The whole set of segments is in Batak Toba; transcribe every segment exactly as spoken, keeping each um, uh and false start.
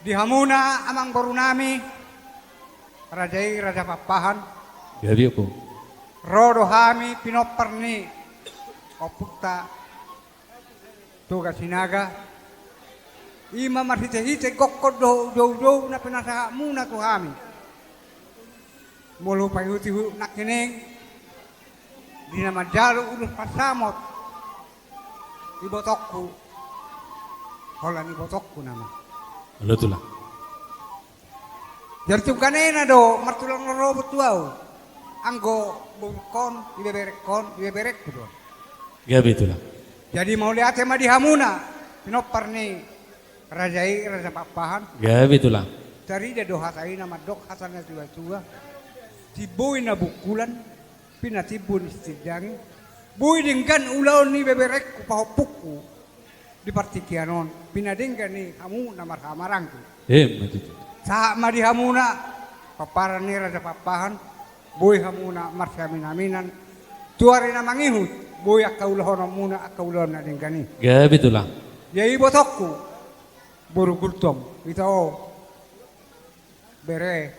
Di hamuna amangboru nami, raja i Raja Pakpahan. Gabe, Ompung. Ro do hami pinompar ni ompunta Toga Sinaga. I ma marhitehite gokhon dohot ujoujou na pinasahatmuna tu hami. Molo paihutihut nangkining, di na manjalo ulos pansamot ibotongku, holan ibotongku nama. Olo, Tulang. Jadi tung ganena do martulang rorobot tu ahu. Anggo borungkon, ibeberengkon, ibeberengku do. Gabe, Tulang. Jadi mauliate ma di hamuna pinompar ni raja i Raja Pakpahan. Gabe, Tulang. Tarida do hata i na mandok hata na tuatua: Timboi na bungkulan, pinatimbo ni sitindangi. Boi denggan ulaon ni beberengku pahompungku di partingkian on, pinadenggan i hamu na marhahamaranggi. Emma tutu. Sahat ma di hamuna pomparan ni Raja Pakpahan, boi hamuna marsiaminaminan. Tu ari na mangihut, boi angka ulaononmuna angka ulaon na denggan i. Gabe, Tulang. Ia ibotongku, boru Gultom, ito, bere,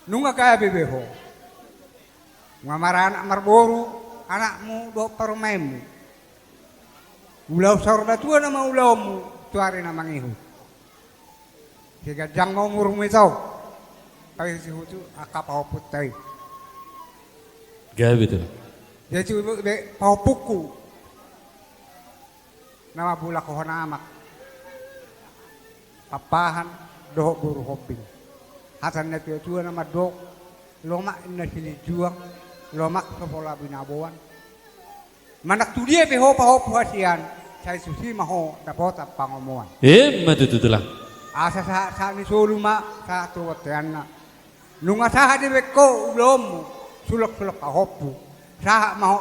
nunga gabe be ho. Nunga maranak marboru anakmu dohot parumaenmu. Ulaon saur matua nama ulaonmu tu ari na mangihut. Sai ganjang ma umurmu, ito, paihutihut angka pahompunta i. Gabe, Tulang. Jadi tu be pahompungku na mambulak ho, amak Pakpahan dohot boru Hombing. Hata ni na tuatua na mandok: Lomak ninna silinjuang, lomak so pola binaboan. Manang tu dia pe ho pahompu hasian, sai tusi ma ho dapotan pangomoan. Emma tutu, Tulang. Asa sahat, sahat ni solu ma sahat tu bonteanna. Nunga sahat dibaen ho ulaonmu, suloksulok pahompu. Sahat ma ho,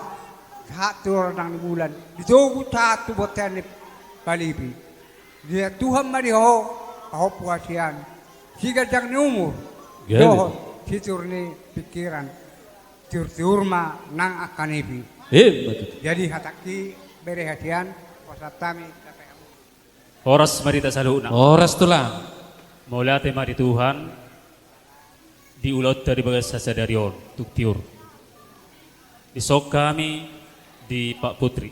sahat tu rondang ni bulan, di togu sahat tu bontean ni palipi. Dia Tuhan ma di ho pahompu hasian, siganjang ni umur, gabe, dohot sitiur ni pingkiran. Tiurtiur ma nang angka nipi. Emma tutu. Jadi hatangki, bere hasian, pasahat hami. Horas ma di hita saluhutna. Horas, Tulang. Mauliate ma di Tuhan, di ulaonta di bagasan sadari on tung tiur. Dison hami di Pak Putri.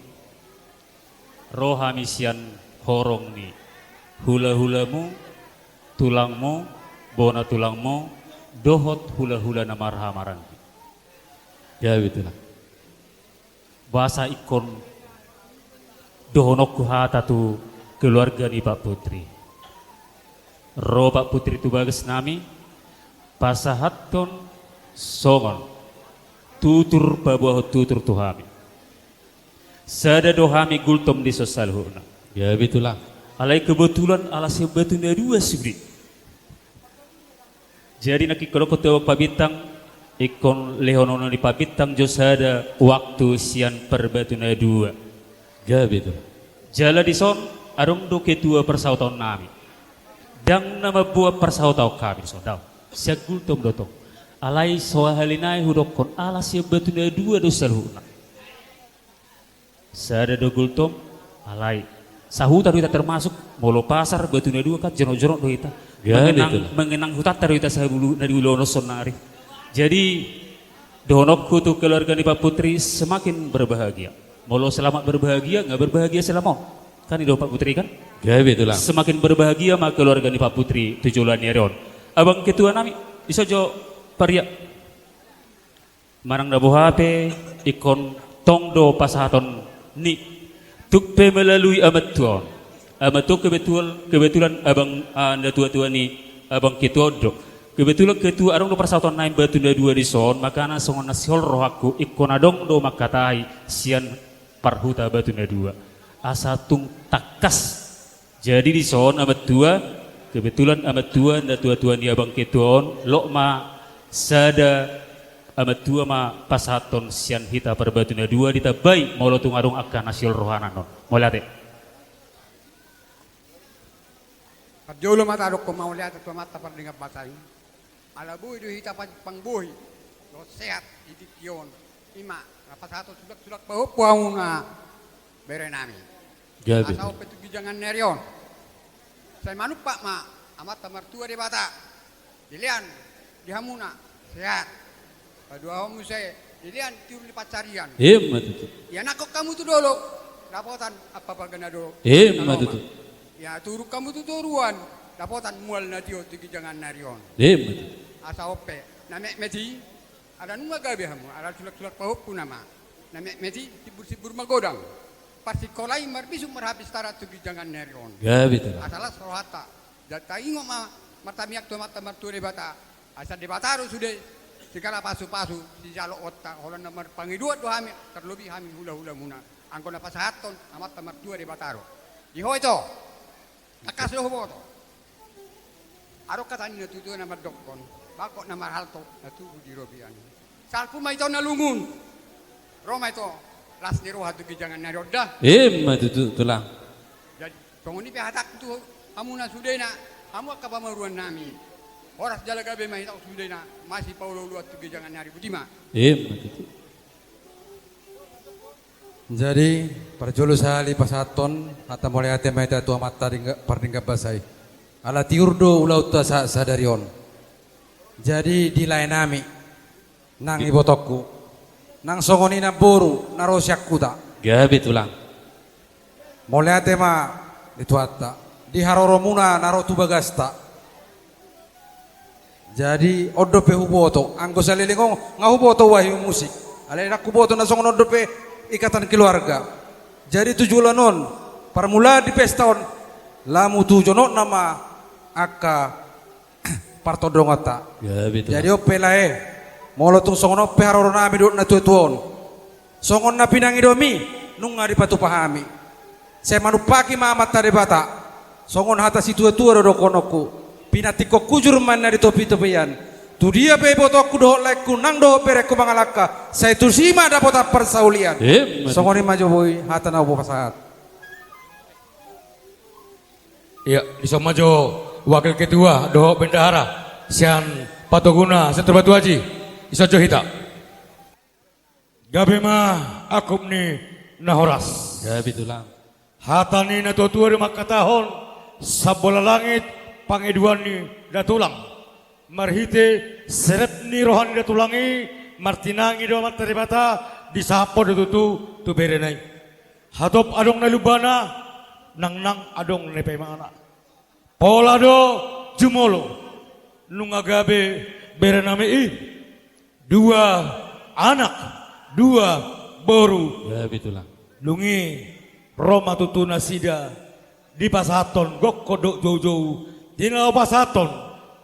Ro hami sian horong ni hulahulamu, tulangmu, bona tulangmu, dohot hulahula na marhahamaranggi. Gabe, Tulang. Boasa ingkon dohononku hata tu keluarga ni Pak Putri? Ro Pak Putri tu bagas nami, pasahathon songon tutur, paboahon tutur tu hami. Sada do hami Gultom dison saluhutna. Gabe, Tulang. Alai kebetulan ala sian Batu na Dua sude. Jadi nangkin hudok tu Abang Pabintang, ingkon lehonon ni Pabintang jo sada waktu sian Parbatu na Dua. Gabe, Tulang. Jala dison adong do ketua parsaoton nami. Ndang na mamboan parsaoton hami dison, daong. Sian Gultom do tong. Alai so hahali nai hudokkon, ala sian Batu na Dua do saluhutna. Sada do Gultom, alai sahuta do hita termasuk, molo pasar Batu na Dua kan jonokjonok do hita. Gabe, Tulang. Mengenang, mengenang hutanta do hita saluhutna di ulaon on saonari. Jadi dohononku tu keluarga ni Pak Putri, semakin berbahagia. Molo selamat berbahagia, nunga berbahagia selama on. Kan i do, Pak Putri, kan? Gabe, Tulang. Semakin berbahagia ma keluarga ni Pak Putri tu joloan ni ari on. Abang ketua nami, dison jo, Pak Ria. Manang na boha pe, ingkon tong do pasahaton ni, tung pe melalui amang tua on. Amang tua on kebetul-, kebetulan abang, ah, na tuatua ni abang ketua on do. Kebetulan ketua, adong do parsaoton nami Batu na Dua dison, makana songon na sihol rohangku, ingkon adong do mangkatai sian parhuta Batu na Dua. Asa tung tangkas. Jadi dison amang tua, kebetulan amang tua, na tuatua ni abang ketua on, loas ma sada amang tua ma pasahathon sian hita Parbatu na Dua, ditambai molo tung adong angka na sihol rohana annon. Mauliate. Parjolo ma tadokkon mauliate tu Amanta Pardenggan Basa i. Ala boi do hita pa-, pangbohi dohot sehat di tingki on. I ma na pasahaton sulaksulak pahompu hamuna, bere nami. Gabe. Asa on pe tu ginjangan ni ari on, Sai manumpak ma Amanta Martua Debata, dilean di hamuna sehat, paduahon muse dilean tiur ni pansarian. Emma tutu. Ianakhon hamu tu dolok, dapotan ampapaga na dolo. Emma tutu. Iaturhon hamu tu toruan, dapotan mual na tio tu ginjangan ni ari on. Emma tutu. Asa on pe na metmet i, ala nunga gabe hamu, ala sulak-sulak pahompu nama. Na metmet i, simbur-simbur magodang. Parsingkola i marbisuk marhapistaran tu ginjangan ni ari on. Gabe tutu. Asa las rohanta. Jala taingot ma martamiang tu Amanta Martua Debata. Asa Debata do sude, segala pasu-pasu sijaloonta, holan na marpangidoan do hami, tarlobi hami hula-hulamuna. Anggo na pasahathon Amanta Martua Debata do. Di ho ito. Tangkas do huboto. Adong hata ni natuatua na mandokkon, bangkok na marhalto na tubu di robean. Salpu ma ito na lungun. Ro ma ito las ni roha tu ginjangan ni ari on da. Emma tutu, Tulang. Jadi songon i pe hatangku tu hamuna sudena, hamu angka pamoruon nami. Horas jala gabe ma hita sudena, masipaolo-oloan tu ginjangan ni ari, boti ma. Emma tutu. Jadi parjolo sahali pasahathon hata mauliate ma hita tu Amanta Dengga-, Pardenggan Basa i. Ala tiur do ulaonta sa-, sadari on. Jadi di lae nami, nang ibotongku, nang songon i namboru na ro sian huta. Gabe, Tulang. Mauliate ma di Tuhanta di haroromuna na ro tu bagasta. Jadi on dope huboto, anggo saleleng on nga huboto wahyu musik. Alai ndang huboto na songon on dope ikatan keluarga. Jadi tu joloan on, parmulaan di pesta on, lamu tu jonok nama angka partondongonta. Ya, betul. Jadi on pe lae, molo tung songon on pe haroro nami dohot natuatua on, songon na pinangidomi, nunga dipatupa hami. Sai manumpaki ma Amanta Debata. Songon hata situatua do dohononku: Pinantikhon hujur ma ninna di topitopian. Tudia pe ibotongku dohot laengku nang dohot berengku mangalangka, sai tusi ma dapotan parsaulian. Emma tutu. Songon i ma jo boi hata na hupasahat. Ia, dison ma jo wakil ketua dohot bendahara sian Patoguna Setor Batu Aji. Dison jo hita. Gabe ma angkup ni na horas. Gabe, Tulang. Hata ni natuatua do mangkatahon: Sambola langit pangidoan ni datulang. Marhite serep ni roha ni datulang i, martinangi do Amanta Debata, disahaphon do tutu tu berena i. Hatop adong na lumbana, nangnang adong na paimana. Pola do jumolo, nunga gabe bere nami i. Dua anak, dua boru. Ya, betul, Tulang. Dung i ro ma tutu nasida dipasahathon gokhon dohot joujou, di na hupasahathon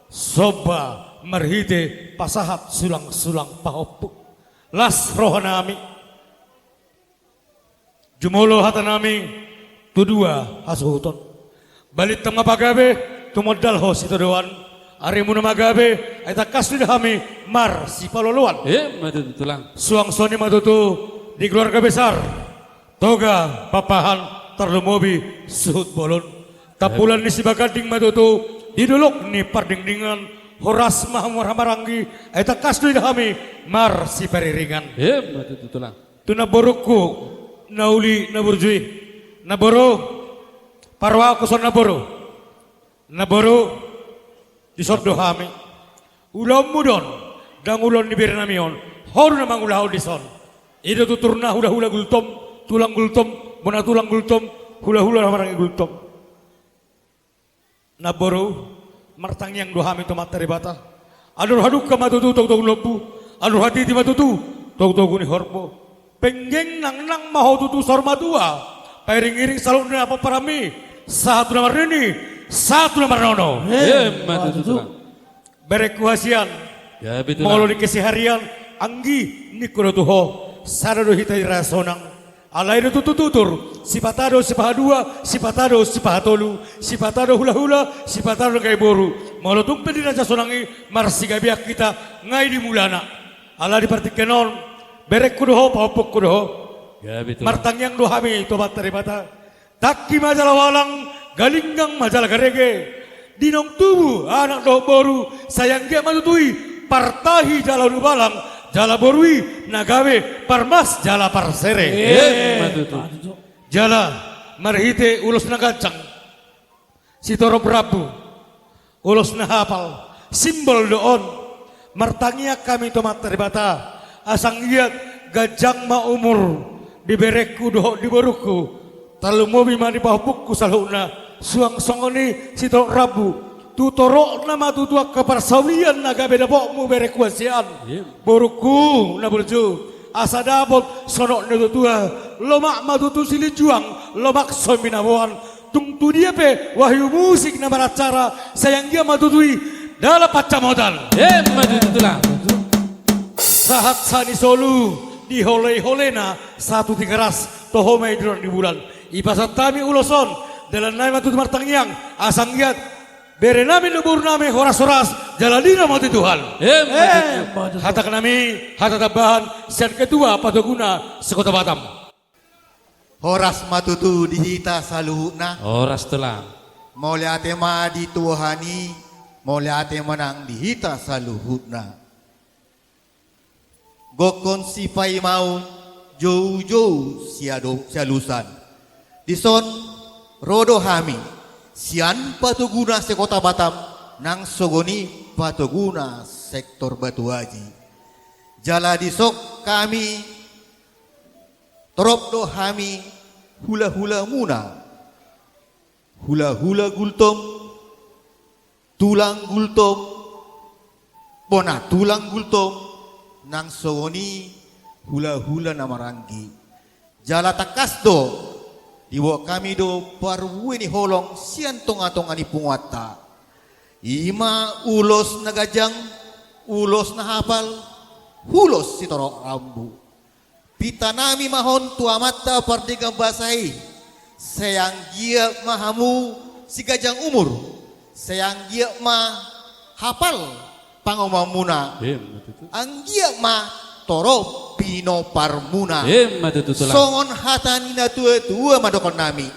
somba marhite pasahat sulang-sulang pahompu. Las roha nami. Jumolo hata nami tu dua hasuhuton. Balintang ma pagabe, tumondal ho sitadoan. Arimuna ma gabe, ai tangkas do di hami marsipaolo-oloan. Emma tutu, Tulang. Suang songon i ma tutu di keluarga besar Toga Pakpahan, tarlumobi suhut bolon. Tampulan ni Sibaganding ma tutu di dolok ni Pardingdingan, horas ma hamu marhahamaranggi, ai tangkas do di hami marsipariringan. Emma tutu, Tulang. Tu namborungku na uli na burju i. Namboru, parrohahonku songon namboru. Namboru, dison do hami. Ulaonmu do on, ndang ulaon ni bere nami on. Ho do na mangulahon dison. I do tuturna hulahula Gultom, tulang Gultom, bona tulang Gultom, hulahula na maranggi Gultom. Namboru, martangiang do hami tu Amanta Debata. Andor hadungka ma tutu togu-togu ni lombu, andor hatiti ma tutu togu-togu ni horbo. Penggeng nangnang ma ho tutu saur matua, pairing-iring saluhut ni na pomparanmi, sahat tu na marnini, sahat tu na marnono. Emma tutu, Tulang. Berengku hasian. Ya, betul. Molo di keseharian, anggi, ningku do tu ho, sada do hita di raja sonang. Alai do tutu tutur, sipata do sipaha dua, sipata do sipaha tolu, sipata do hulahula, sipata do nangkin boru. Molo tung pe di raja sonang i, marsigabean hita, nga i di mulana. Ala di partingkian on, berengku do ho, pahompungku do ho. Ya, betul. Martangiang do hami tu Amanta Debata. Tangki ma jala walang, galinggang ma jala garege. Di naung tubu anak dohot boru, sai anggiat ma tutu i partahi jala ulubalang, jala boru i na gabe parmas jala parsere. Emma tutu. Jala marhite ulos na ganjang. Sitorop rambu, ulos na hapal, simbol do on. Martangiang hami tu Amanta Debata, asa anggiat ganjang ma umur di berengku dohot di borungku, tarlumobi ma di pahompungku saluhutna. Suang songon i sitorop rambu, tu torop nama tutu angka parsaulian na gabe dapotmu berengku sian borungku na burju, asa dapot songon na tutu, lomak ma tutu silinjuang, lomak so binaboan, tung tu dia pe wahyu musik na maracara, sai anggiat ma tutu i dalan pansamotan. Emma tutu, Tulang. Sahat-sahat ni solu, diholehole na sahat tu Tigaras, toho ma i di roha ni bulan. Dipasahat hami ulos on, dalan nami ma tutu martangiang, asa anggiat bere nami dohot boru nami horas-horas, jala dina ma tutu Tuhan. Emma tutu. Hatahon nami hata tambahan sian Ketua Patoguna se-Kota Batam. Horas ma tutu di hita saluhutna. Horas, Tulang. Mauliate ma di Tuhan i, mauliate ma nang di hita saluhutna. Gokhon sipaimaon, joujou siado-, sialusan. Dison ro do hami sian Patoguna se-Kota Batam, nang songon i Patoguna sektor Batu Aji. Jala dison hami torop do hami hula-hulamuna, hula-hula Gultom, tulang Gultom, bona tulang Gultom, nang songon i hula-hula na maranggi. Jala tangkas do, diboan hami do parbue ni holong sian tonga-tonga ni punguanta. I ma ulos na ganjang, ulos na hapal, ulos sitorop rambu. Pinta nami ma on tu Amanta Pardenggan Basa i, sai anggiat ma hamu siganjang umur, sai anggiat ma hapal pangomoanmuna. Emma tutu. Anggiat ma torop pinomparmuna. Emma tutu, Tulang. Songon hata ni na tua-tua ma dohonon nami.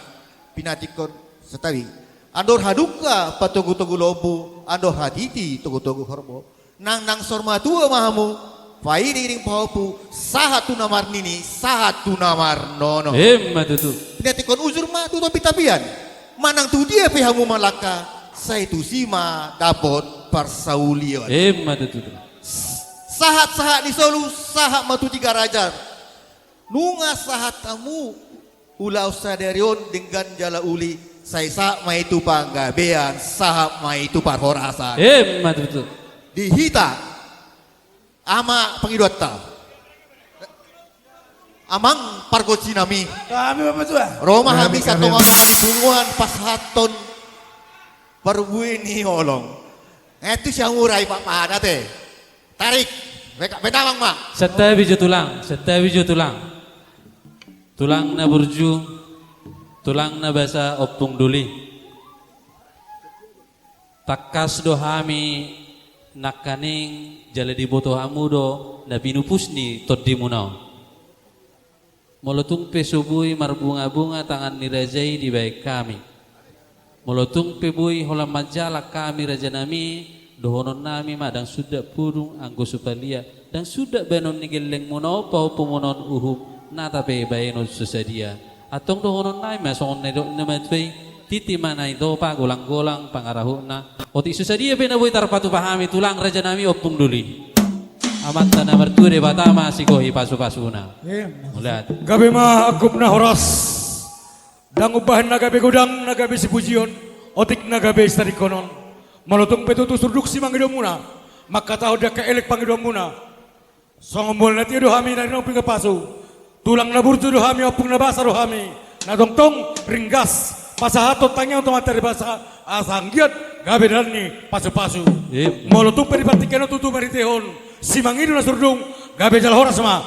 Pinantikhon santabi. Andor hadungka patogu-togu lombu, andor hatiti togu-togu horbo. Nang naeng saur matua ma hamu, pairing-iring pahompu, sahat tu na marnini, sahat tu na marnono. Emma tutu. Pinantikhon ujur ma tu topi tapian. Manang tu dia pe hamu mangalangka, sai tusi ma dapot parsaulian. Emma tutu. S-, sahat-sahat ni solu, sahat ma tu Tigaraja. Nunga sahat hamu ulaon sadari on denggan jala uli, sai sahat ma i tu panggabean, sahat ma i tu parhorasan. Emma tutu. Di hita, Amang pangidoanta. Amang pargonsi nami. Kami, Bapak Tua. Ro ma hami, kami, kami, satonga ni punguan pasahathon parbue ni holong. Eh, tu siamurai, Pak, Pak, ate. Tarik. Beta, beta, Amang, Pak. Santabi jo, Tulang, santabi jo, Tulang. Tulang na burju, tulang na basa, Ompung Doli. Tangkas do hami nangkaning jala diboto hamu do na pinupus ni tondimuna on. Molo tung pe so boi marbunga-bunga tangan ni raja i dibahen hami. Molo tung pe boi holan manjalang hami, rajanami, dohononnami ma, ndang sundat pudung anggo so palia, ndang sundat bahenon ni gellengmuna on, pahompumuna on, uhum, nata pe bahenon so sadia. Antong dohononnami ma songon na nidok ni natuatua i, tintin ma na itopa, golang-golang pangarahutna. Otik so sadia pe na boi tarpatupa hami, tulang, rajanami, Ompung Doli. Amanta na martua Debata ma sigohi pasu-pasuna. Emma. Mauliate. Gabe ma angkup na horas. Ndang umbahen na gabe godang, na gabe sipujion, otik na gabe sitadingkonon. Molo tung pe tutu surduk simangidoonmuna, mangkatahon di angka elek pangidoanmuna. Songon mual na tio do hami na rinoping pasu. Tulang na burju do hami, ompung na basa do hami. Na tongtong ringgas pasahathon tangiang tu Amanta Debata, asa anggiat gabe dalan ni pasu-pasu. Emma. Molo tung pe di partingkian on tutu marhitehon simangido na surdung, gabe jala horas ma